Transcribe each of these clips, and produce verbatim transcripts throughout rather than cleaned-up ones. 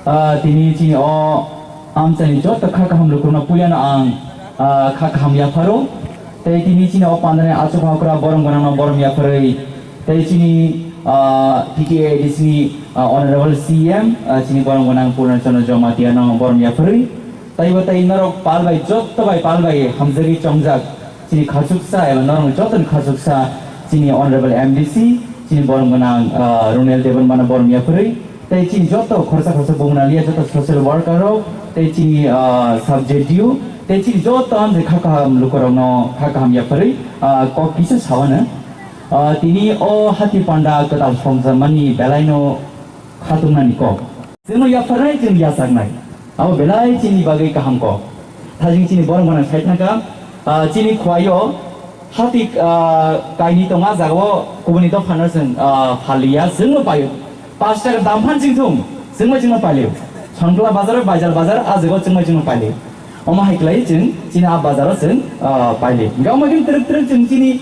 Ah, tini chini o amchaini joto kha kaham lukurokno puilano ang, ah, kha kaham yapharo. Tei tini chini o pandani achuk hokra borom gwnangno borom yapharwi. Tei chini, ah, T T A A D C ni, ah, Honorable C M, ah, chini borom gwnang Purna Chandra Jamatia no borom yapharwi. Taibo tei norok pal bai, joto bai pal bai hamjagwi chongjak chini khachuksa eba norokni jotoni khachuksa chini Honorable M D C, chini borom gwnang, ah, Runel Debbarmano borom yapharwi, tei chini joto khoroksa khoroksa bumung naliya joto social worker rok, tei chini, ah, sub J D U, tei chini joto amchai kha kaham lukurokno kha kaham yapharwi, ah, kok kisa sawano. Ah, tini o hati panda kwtal songjakmani belaino khatungnani kok. Chwngno yapharnai, chwng yachaknai. Abo belai chini bagwi kaham kok. Thajing chini borom gwnang sai thangkha, ah, chini khwlaio hati, ah, kainwi tongo, ah jagao kubuni dophano chwng, ah, phalliya, chwngno paio. Pash taka dam phan chwng thung, chwngno chwngno pailio. Sonkla bazar, Baijal bazar, ah jagao chwngno chwngno pailio. Omo hai khlai chwng chini ah bazaro chwng, ah, pailio. Gama gini twrwk twrwk chwng chini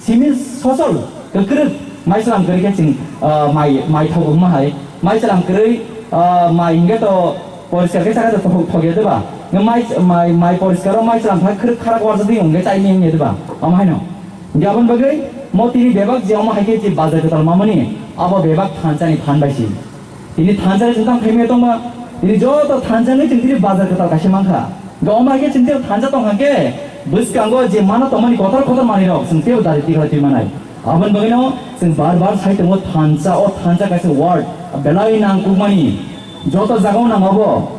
Simi sosol, kwkrwk, mai chwlam kwrwi khe chwng, ah, mai, mai thogo wngma hai. Mai chwlam kwrwi, ah, mai hingkhe to poriskar khe chakha to thok-, thokya de ba? Hingkhe mai, mai, mai poriskar o mai chwlam kha kwrwk kharak warsa di hingkhe chai ni hingya de ba? Omo haino. Hingkhe aboni bagwi mo tini bebak je omo hai khe je bazar kwtal mamani, abo bebak thansa ni phan bai si. Tini thansa chwng tang khaimaya tongma, tini joto thansa ni chwng tini bazar kwtal kaisa mankha. Ga omo hai khe chwng tei thansa tong kha khe, bwskango je mana tongmani kotor kotor manwi rok chwng tei dari tikla twi manai. Aboni bagwi no chwng bar bar sai tongo thansa, o thansa kaisa word, belai nangkukmani. Joto jagao nang abo.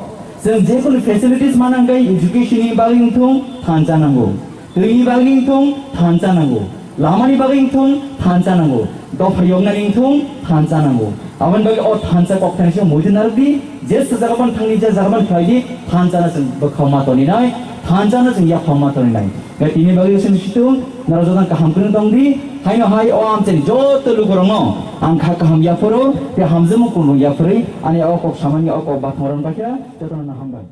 Chwng je kunu facilities manang khe education ni bagwi wngthung, thansa nango. Twi ni bagwi wngthung thansa nango, lama ni bagwi wngthung thansa nango, dopha yokna ni wngthung thansa nango. Aboni bagwi o thansa kok thani se muitu narwk di, je se jaga ban thangni, je jaga ban khlai di, thansa no chwng bwkhao ma toni nai, thansa no chwng yaphao ma toni nai. Ga tini bagwi chwng situng, naro joto kaham kwrwng tong di, haino hai o amchai joto lukurok no ang kha kaham yapharo, tei hamjakmung kunung yapharwi, ani o kok samani o kok bathang rok bakha, joto no hambai.